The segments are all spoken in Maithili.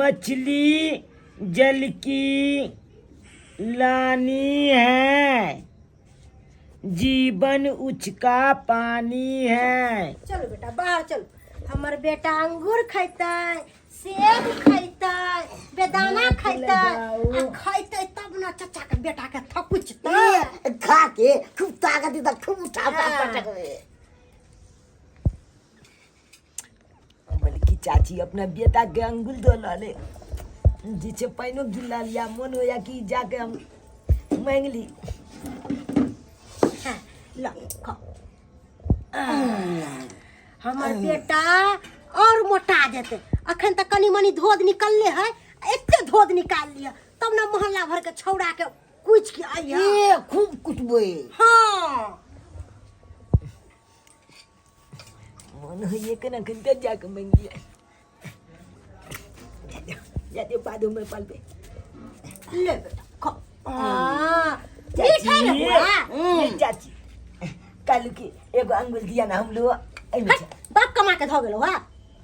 मछली जल की लानी है, जीवन उचका पानी है। चलो बेटा बाहर चलो। हमर बेटा अंगूर खैतै, सेब खैतै, बेदाना खैतै आ खैतै तब न चचा के बेटा के थकुचतै। ए, खा के खूब ताकत देता, खूब उठा उठा हाँ। पटकबे। बल्कि चाची अपना बेटा के अंगुल दो लले जिसे पैनो गिला लिया, मन होया कि जाके हम मांग ली। हाँ, ल खाओ। हमर बेटा और मोटा जेतै। अखन तक कनी मनी धोध निकलले है, एते धोध निकाल लिया तब न मोहल्ला भर के छौड़ा के कुछ के आइया। ए खूब कुटबै। हाँ। मन होइए के ना खन जाके मांग लिया। जाते बाद में पाल पे। ले बेटा खा। हाँ, मीठ है ना बुआ? ये चाची कालू की एगो अंगुल दिया ना हम लोग एहिमे हट, बाप कमा के धो गेलो हा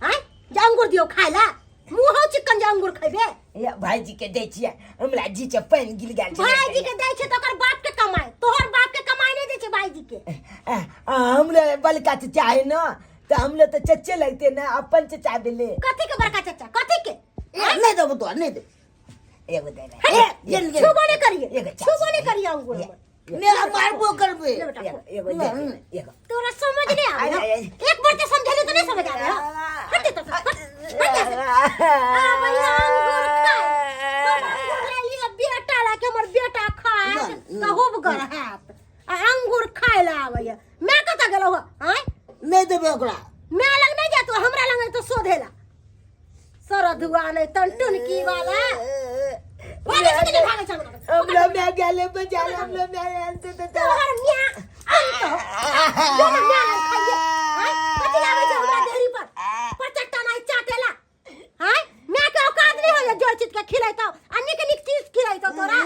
आय जे अंगूर दियो खाय ला। मुंह हो चिकन जे अंगूर खैबे। या भाईजी के दै छियै, हमरा जी के पानि गिर गेल छै। भाईजी के दै छै त ओकर बाप के कमाई, तोहर बाप के कमाई नहीं दै छै भाईजी के। आ, आ, हमरा बलका चचा है ना, तऽ हमरा तऽ चचे लगते ना, अपन चचा भेलै। कथी के बड़का चचा? कथी के? ए, नहीं देबो तो नहीं दे। एगो दे दे। हट, ए, गेल, गेल। छुबो नहीं करिए, एगो चाची। छुबो नहीं करिए अंगूर हमर। मेरा मारबो करबे। ले बेटा, एगो, एगो दे दे, एगो। तोरा समझ नहीं आवे। आय, आय, आय। एक बार तो समझेले तो नहीं समझ आवे। हट तो हट, हट यहाँ से। आ भैया अंगूर खाए, हम अंगूर ले लिया बेटा ला के, हमर बेटा खाए ना, ना। कहूब गर हाथ आ अंगूर खाए ला आवे। मैं कतऽ गेलौ आय? नहीं देबे ओकरा। मैं लग नहीं जातो, हमरा लग तो शोधेला सरधुआ नहीं तन की वाला। भागे से के भागे चल। हमरा मैं गेले बजा, हमरा मैं आयल ते तोहर मियां अंत हो जो ना मियां लग खाइए। आय कथी लाबै छै हमरा देहरी पर पर चट्टा नहीं चाटेला? आय मियां के औकात नहीं होय जोर चीज के खिलाइतो आ निक निक चीज खिलाइतो। तोरा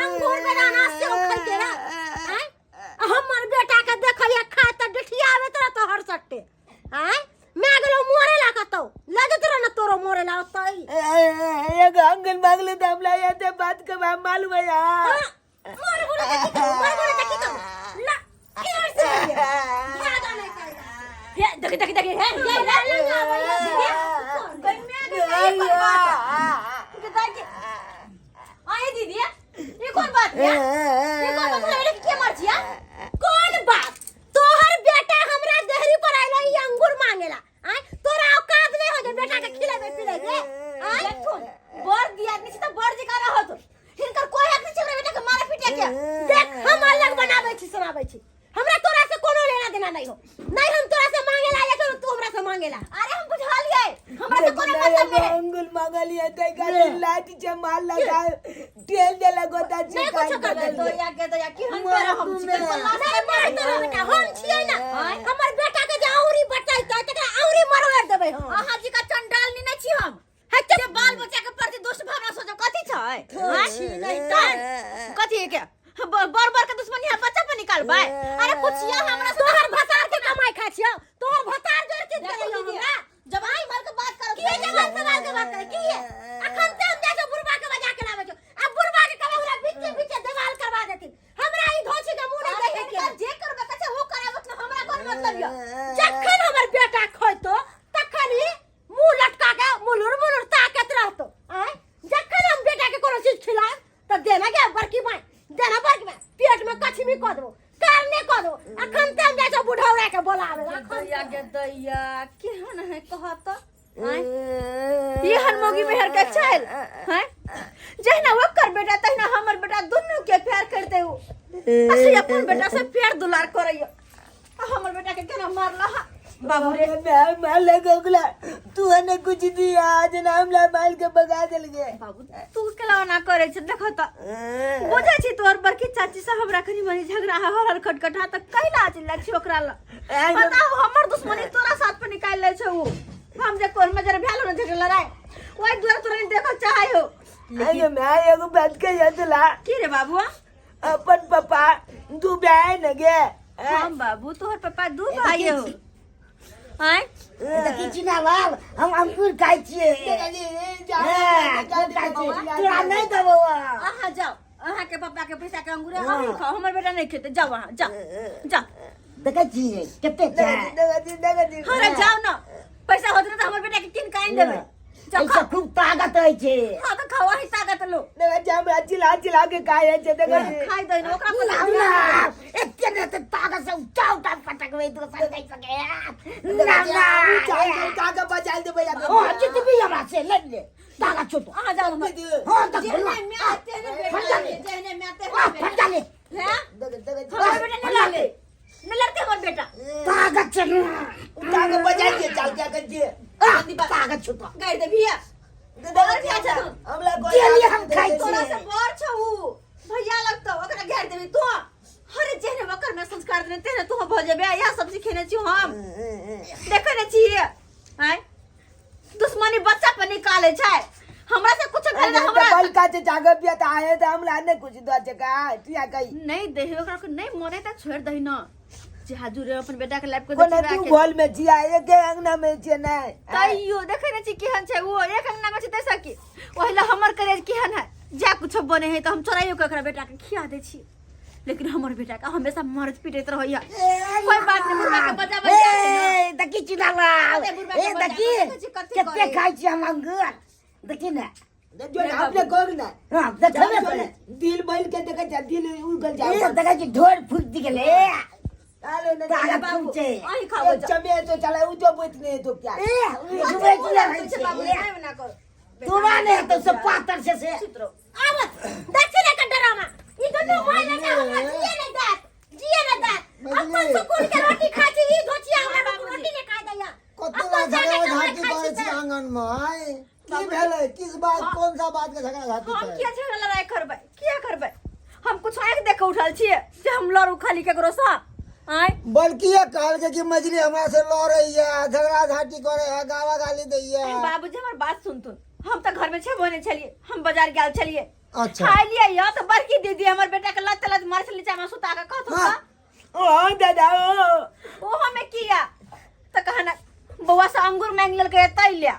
अंगूर बेदाना सेब खैते रह। आय आ हमर बेटा के देखलिए खाए त डिठियाबैत रहतो हर सट्टे। आय मैं गेलो मोरे ला कतौ लगत रह न तोरो मोरे ला ओतै। एगो अंगुल मांगले त हमरा एते बात के मालूम है यार। मोर बोले त की करू? मोर बोले त की करू? ला केर से लिए भागा नहीं करेगा। हे देखी देखी देखी, हे ये ला ला भैया गन्या के सही पर बात के ताकि आए दीदी, ये कौन बात है? ये कौन बात है? के मर छिया? कौन बात? तोहर बेटा हमरा देहरी पर आइला ई अंगूर मांगेला। आय तोरा औकात नहीं हो जे बेटा के खिलेबे पिलेबे? आय देखुन, बड़ दियादनी छी त बड़ जकाँ रहत। हिनकर कोई हक नहीं छै हमरा बेटा के मारे पीटे के। देख, हम अलग बनाबै छी सुनाबै छी, हमरा तोरा से कोनो लेना देना नहीं हो। नहीं हम तोरा से मांगेला या तू हमरा से मांगेला। अरे हम बुझलिए, हमरा से कोनो मतलब नहीं है। अंगुल मांगलिए त गाड़ी लाठी से मार लगा टेल देला गोता। नहीं कुछो कर दे। दया के दया की हम तोरा हम छी के लाश। नहीं मार तोरा बेटा, हम छियै ना। हमर बेटा के जे औरी बचैतै तकरा औरी मरवार देबै हम। अहाँ जी का चंडालनी नहीं छी हम हट। जे बाल बच्चा के प्रति दुष्ट भावना सोचो। कथी छै? छी नहीं तर। कथी के बर बर के दुश्मनी है बच्चा पर निकालबै? अरे कुछ या हमरा से तोहर भतार के कमाई खाइ छियौ? तोहर भतार जोड़ चीज देखो करैयौ दीदी, हमरा। जब आई मर के बात करो की जवान सवाल के बात करे की है? अखन ते हम जाइ छौ बुढ़बा के बजा के लाबै छौ। अब बुढ़बा के कहबै हमरा बीचे बीचे देवाल करवा देथिन, हमरा ई धोछी के मुंह नहीं देखे के। जे करबै कछे वो कराबत न, हमरा कोन मतलब य? जखन हमर बेटा खैतो तखन ही मुंह लटका के मुलुर मुलुर ताकत रहतो। आय जखन हम बेटा के कोनो चीज खिलाएब त देना के बड़की माय, देना बड़की माय, पेट में कछमी कऽ देबो, कारने कऽ देबो। अखन ते हम जाइ छौ बुढ़ौरा के बोलाबे ला। अखन दैया के दैया, केहन है कहत? एहन मौगी मेहर के चल हैं, जहिना ओकर बेटा तहिना हमर बेटा, दुनू के प्यार करते हो। असे अपन बेटा से प्यार दुलार करैया आ हमर बेटा के केना मारला हा बाबू रे? मैं मार लगा ओकरा, तू ने कुछ दिया आज ना, हमरा मार के भगा देल गे। बाबू, तू केला ओना करै छै? देख त, बुझै छी तोहर बड़की चाची से हमरा कनी मनी झगड़ा है, हर हर खटखटा त कैला चिल्ला छी ओकरा ल। बताउ, हमर दुश्मनी तोरा साथ पर निकाल ले छै उ। हम जे कोन में जरा भेल न झगड़ा लड़ाई, ओहि दुआरे तोरा नहीं देखल चाहे हो। अरे मैं एगो बात कहिया तोला। की रे बाबुआ? अपन पापा दू भाई न गे? हम बाबू, तोहर पापा दू भाई हो। आँय देखी चिना लाल हम अंगूर खाइ छियै हाँ, खाइ छियै। तोरा नहि देबौ अहाँ जाओ अहाँ के पापा के पैसा के अंगूर अहीं खाओ हमर बेटा नहीं खेते जाओ अहाँ जाओ जाओ देखै छियै कते छै अरे जाओ ना पैसा होत ना तो हमर बेटा के किन के आनि देबै जाओ एहिसँ खाओ खूब ताकत होइ छै हाँ तो खाओ अहीं ताकत लो हमरा चिल्ला चिल्ला के खाइ छै देखै खाइ दो ना ओकरा पर ना ना एते ने एते ताकत से उठा उठा पटकबै दोसर नहि सकै ना ना उठा के बचाइ देबै ओ जितबी हमरा से लड़ ले ताकत छोटो अहाँ जाओ हमर हाँ तऽ जेहने माय तेहने बेटा फट जाले। जेहने माय आ तेहने फट जाले हैं उठा हमर बेटा नहीं लड़ते नहीं लड़ते हमर बेटा ताकत से के बचाइ दे चल क्या कर दिए आ ताकत छोटो गाड़ दे भैया हमरा डेली हम खाइ तोरा छियै से बड़ छौ उ भैया लगतौ ओकरा गाड़ देबी तू हरे जेहने ओकर में संस्कार देने तेहने तू भऽ जेबे इएह सब सिखेने छी हम देखै ने छियै आँय दुश्मनी बच्चा पर निकाले छै हमरा से कुछ भेल हमरा बल का चाचा के बिया त आए त हमरा नहीं कुछ दो चका तू या कही नहीं दही ओकरा के नहीं मरे त छोड़ दही न जे हाजुर अपन बेटा के लाइफ के कोना तू घर में जिया एक अंगना में जिया नहीं तैयो देखे ने छी केहन छै ओ एक अंगना में छै तैसा की ओहिला हमर करेज केहन है जा कुछ बने है त हम चोराइयो के ओकरा बेटा के खिया दै छी लेकिन हमर बेटा के हमेशा मारत पीटैत रहैया कोई बात नहीं बुढ़बा के बजा बजा के ना। ए देखी चिनालाल अरे बुढ़बा के ए बजा देखी के देखै छी कथी कते करै। खाइ छी हम अंगूर देखी ने जो अपने कोग ना हाँ देखबे करे दिल बैल के देखे जा दिल उगल जा ए देखै छी ढोर फूटि गेलै अरे न ताकत बाबू, खूब छै अहीं खाओ जाओ। चमे तो चला उ जो बैठ नहीं तो क्या ए उ डुबै छी कथी छै बाबू नहीं ना करो तोरा नहि हेतौ से पातर छै से चुप रहो आबत देखी ने डरामा ई दुनू भाई बेटा हमरा जिए नहीं देत जिए नहीं देत अपन सुकून के रोटी खाइ छी ई धोचिया हमरा रोटी नहीं खाइ दैया कते अपन झगड़ा जाके कमाइ झाटी खाइ करै छी छी तऽ। आंगन मे आय की भेलै किस बात कौन सा बात के झगड़ा झाटी हम छै किया झगड़ा लड़ाई करबै किया करबै हम कुछ आँखि देख के उठल छियै जे हम लड़ू खाली केकरो सँ आँय बल्कि ये कहलकै कि मजली हमरा से लड़ैया झगड़ा झाटी करे है गाला गाली दैया बाबूजी हमर बात सुनथुन हम तऽ घर में छेबो नहि छलियै हम बाजार गेल छलियै अच्छा खाय लियै यऽ तऽ बड़की दीदी हमर बेटा के लत लत मारै छलै नीचा में सुता के कहथुन हाँ। तऽ ओ दादा ओ ओहो में किया तऽ कहना बौआ से अंगूर मांगि लेलकै तै ले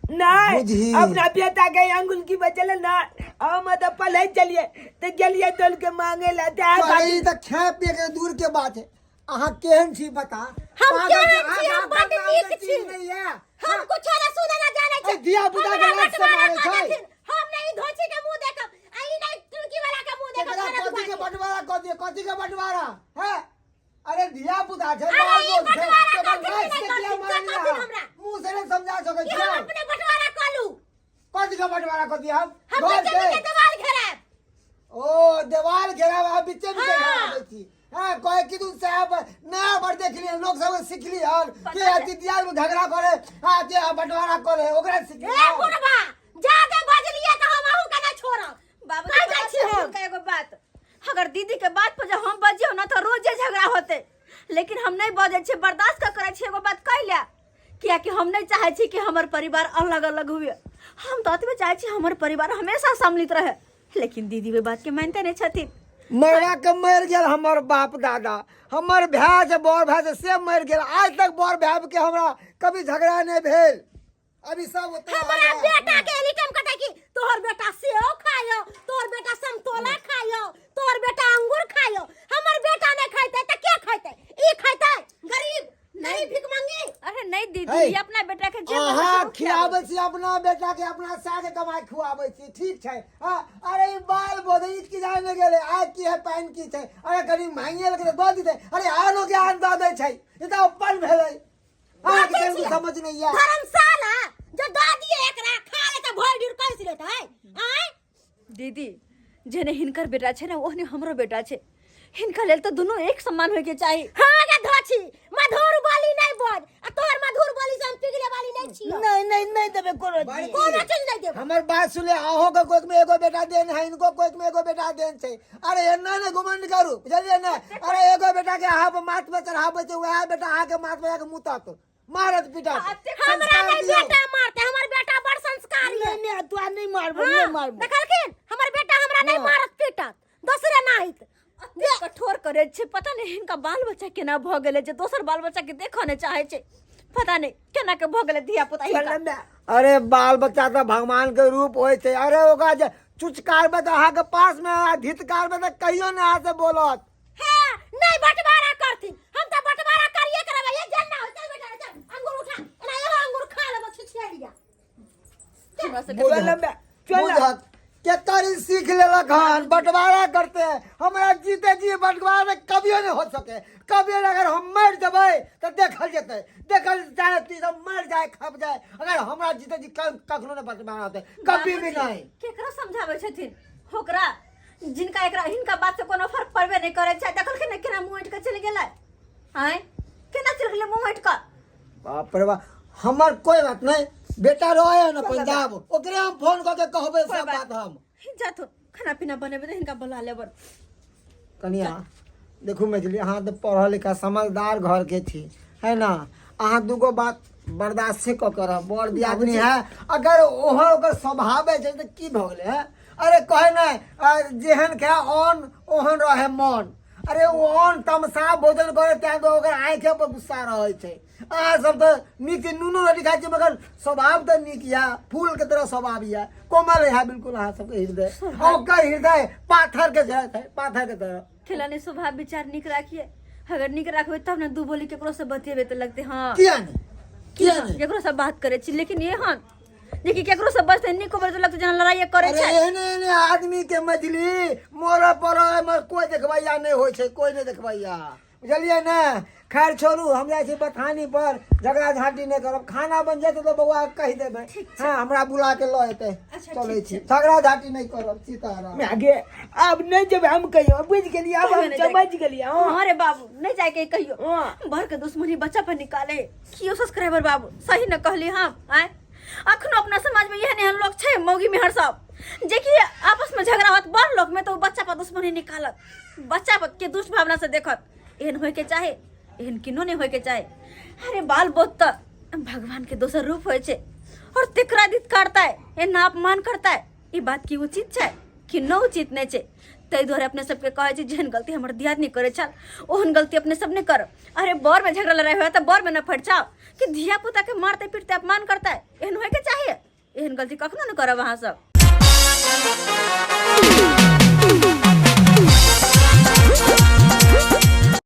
नहीं बुझी। अपना बेटा के अंगुल की बचल ना हम तो पले चलिए तो गेलिए दल के मांगे ला ते अरे ई तऽ खाए पिए के दूर के बात है अहाँ केहन छी बता हम पागल केहन छी, छी? अहाँ हम बड्ड नाम के नीक चीज छी। नहि यऽ। हम कुछो ना सुने ना जाने छी ए, धिया पुता के हमरा लात से बंटवारा मारै कऽ छै। देथिन। हम नहीं धोची के मुंह देखब आ ई नहीं तुर्की वाला के मुंह देखब केकरा खाना कथी के दुकान के। बंटवारा कऽ दियौ कथी के बंटवारा है अरे धिया पुता छै अरे बाल ई बोल छै बंटवारा तकर करथिन लाज कि से नहि किया करथिन, मारलियै से करथिन अहाँ? हमरा। मुँह से नहि समझा सकै कि हम छियै अपने बंटवारा कऽ लू कथी के बंटवारा कऽ दियौ हम हम घर बीचे के बीचे देवाल घेरायब ओ देवाल घेराब अहाँ बीचे बीचे हाँ। घेराबै छी हाँ कहे कि तू साहब नया पर देखली लोग सब सिखली हन पता के छै। अथी दियाल में झगड़ा करे हाँ के बंटवारा करे ओकरा सिखली ए बुढ़बा जादे बजलिए तऽ हम अहूँ के नहि छोड़ब बाबूजी कहि जाइ पता छी छै हम हुनका एगो बात अगर दीदी के बात पर जे हम बजियौ ना तो रोजे झगड़ा होते लेकिन हम नहीं बजै छियै बर्दाश्त कऽ करै छियै एगो बात कहि ले कियाकि हम नहीं चाहै छी कि हमर परिवार अलग अलग हुए हम तऽ एतबे चाहै छी हमर परिवार हमेशा सम्मिलित रहे लेकिन दीदी ओहि बात के मानिते नहीं छथिन मरवा के मरि गेल हमर बाप दादा हमर भाय जे बड़ भाय जे से मरि गेल आज तक बड़ भाय के हमरा कभी झगड़ा नहि भेल अभी सब ओतऽ हमरा बेटा के एनी टाइम कहता कि तोहर बेटा सेव खायो तोहर बेटा समतोला खायो तोहर बेटा अंगूर खायो हमर बेटा नहीं खाइते त के खाइते ई खाइते गरीब गरीब भीख मंगी अरे नहीं दीदी हे, ई अपना बेटा के जे मन अहाँ होय छै ओ खियाबै। खियाबै छी अपना बेटा के अपना साग कमाई खुआबै छी ठीक छै हाँ अरे ई बाल बोधे ई की जाने गेलै आइ की है पानि की छै अरे कनि मांगिए लेके तऽ दऽ दितै अरे आनो के आन दऽ दै छै ई तऽ अपन भेलै अहाँके बाजै कनिको छियै। समझ नहि यऽ धर्मशाला जो दऽ दिए एकरा खा ले त भरि दिन कैस लेत है आय दीदी जेने हिनकर बेटा छै ने ओहने हमरो बेटा छै हिनका लेल तऽ दुनू एक समान होइके चाही हाँ गे धोछी मधुर बोली नहीं बोल आ तोहर मधुर बोली से हम पिघले वाली नहीं छियो नहीं नहीं नहीं देबे कोनो चीज कोनो चीज नहीं देबो हमर बात सुन ले अहों के कोख में एगो बेटा देन है इनको कोख में एगो बेटा देन छै अरे एना ने घमंड करू बुझलियै ने अरे एगो बेटा के अहाँ पर माथ पर चढ़ाबै छै वएह बेटा अहाँ के माथ पर जाके मुतत मारत पीटत हमरा संस्कार नहीं दियौ। बेटा मारते हमर बेटा बड़ संस्कारी है नहीं नहीं तोरा नहीं मारबो हाँ, नहीं मारबो देखलखिन हमर बेटा हमरा नहीं हाँ। मारत पीटत दोसरे नाहित एतेक कठोर करै छै पता नहि हिनका बाल बच्चा केना भऽ गेलै जे दोसर बाल बच्चा के देखऽ नहि चाहै छै पता नहीं केना के भऽ गेलै धिया पुता चल हिनका। ना माय। अरे बाल बच्चा तऽ भगवान के रूप होइ छै। अरे ओकरा जे चुचकारबै तऽ अहाँके पास मे आ धितकारबै तऽ कहियो ने अहाँ से बोलत। हाँ, नहीं बंटवारा करथिन, हम तो बंटवारा करिए करबै। ये जल ना हो, चल बेटा चल, अंगूर उठा, एना एगो अंगूर खा लेबो छिछिया। हमरा सबके चल ना माय, चल ना। बुझत केकर ई सीख लेलक हन बंटवारा करते हैं। हमरा जीते जी बंटवारा कभियो नहीं हो सके, कभियो नहीं। अगर हम मर जबै तऽ देखल जेतै, देखल जाए ती सब मर जाए खप जाए, अगर हमरा जीते जी कखनो नहीं बंटवारा होते, कभी भी नहीं। केकरा समझाबै छथिन ओकरा जिनका एकरा हिनका बात से कोनो फर्क पड़बे नहीं करै छै। देखलखिन ने केना मुँह हटि कऽ चलि गेलै, आँय केना चलि गेलै मुँह हटि कऽ। बाप रे बाप, हमर कोई बात नहीं, बेटा रहे है ना पंजाब, ओकरे हम फोन कऽ के कहबै सब बात हम। जाथुन खाना पीना बनेबै तऽ हिनका बोला लेबन। कनिया देखू मैथिली, अहाँ तऽ पढ़ल लिखल समझदार घर के छी है ना, अहाँ दूगो बात बर्दाश्ते कऽ के रहब, बड़ दियादनी है, अगर ओहो ओकर स्वभाव छै तऽ की भऽ गेलै है। अरे कहे ने जेहन खाए अन्न ओहन रहे मन। अरे ओ अन्न तमसा भोजन करे तें तो ओकर आँखे पर गुस्सा रहै छै। अहाँ सब तऽ नीक नूनो रोटी खाइ छी मगर स्वभाव तऽ नीक यऽ, फूल के तरह स्वभाव यऽ, कोमल है बिल्कुल अहाँ सबके हृदय, ओकर हृदय पाथर के छै, पाथर के तरह। खेलानी स्वभाव विचार नीक राखिए, अगर नीक राखबै तब ने दू बोली केकरो से बतियेबै तऽ लगतै हाँ किया नहि, किया नहि केकरो से बात करै छी। लेकिन एहन जेकि केकरो से बजतै नीको बजतै लगतै जेना लड़ाइए करै अरे छै। एहने एहने आदमी के मछली मरऽ पड़ऽ एमहर कोइ देखबैया नहि होइ छै, कोइ नहि देखबैया, बुझलियै ने। खैर छोड़ू, हम जाइ छी बथानी पर, झगड़ा झाँटी नहि करब, खाना बनि जेतै तऽ बौआ के कहि देबै, हाँ हमरा बुला के लऽ एतै। चलै छी, झगड़ा झाँटी नहि करब, सीताराम। आगे आब नहि जेबै हम कहियो, बुझि गेलियै आब हम समझ गेलियै। हाँ हाँ रे बाबू नहीं जाए के कहियो, हाँ। भर के दुश्मनी बच्चा पर निकाले। कियो सब्सक्राइबर बाबू सही न कहली हम, आय अखनो अपना समाज में एहन एहन लोग छै मौगी मेहर सब जे कि आपस में झगड़ा होत बड़ लोग में तो बच्चा पर दुश्मनी निकालत, बच्चा पर के दुष्ट भावना से देखत। एहन होय के चाहे, एहन किनो नहीं होय के चाहे। अरे बाल बोध त भगवान के दोसर रूप होय छै और तेकरा दित करता है, एना अपमान करता है, ई बात की उचित छै कि न उचित नहीं छै। ताहि दुआरे अपने सबके कहै छी जेहन गलती हमर दियादनी करै छल ओहन गलती अपने सब नहि करब। अरे बर में झगड़ा लड़ाई हुआ तऽ बर में न फट जाओ कि धिया पुता के मारते पीटते अपमान करता है, एहन होय के चाहिए, एहन गलती कखनो न करब अहाँ सब।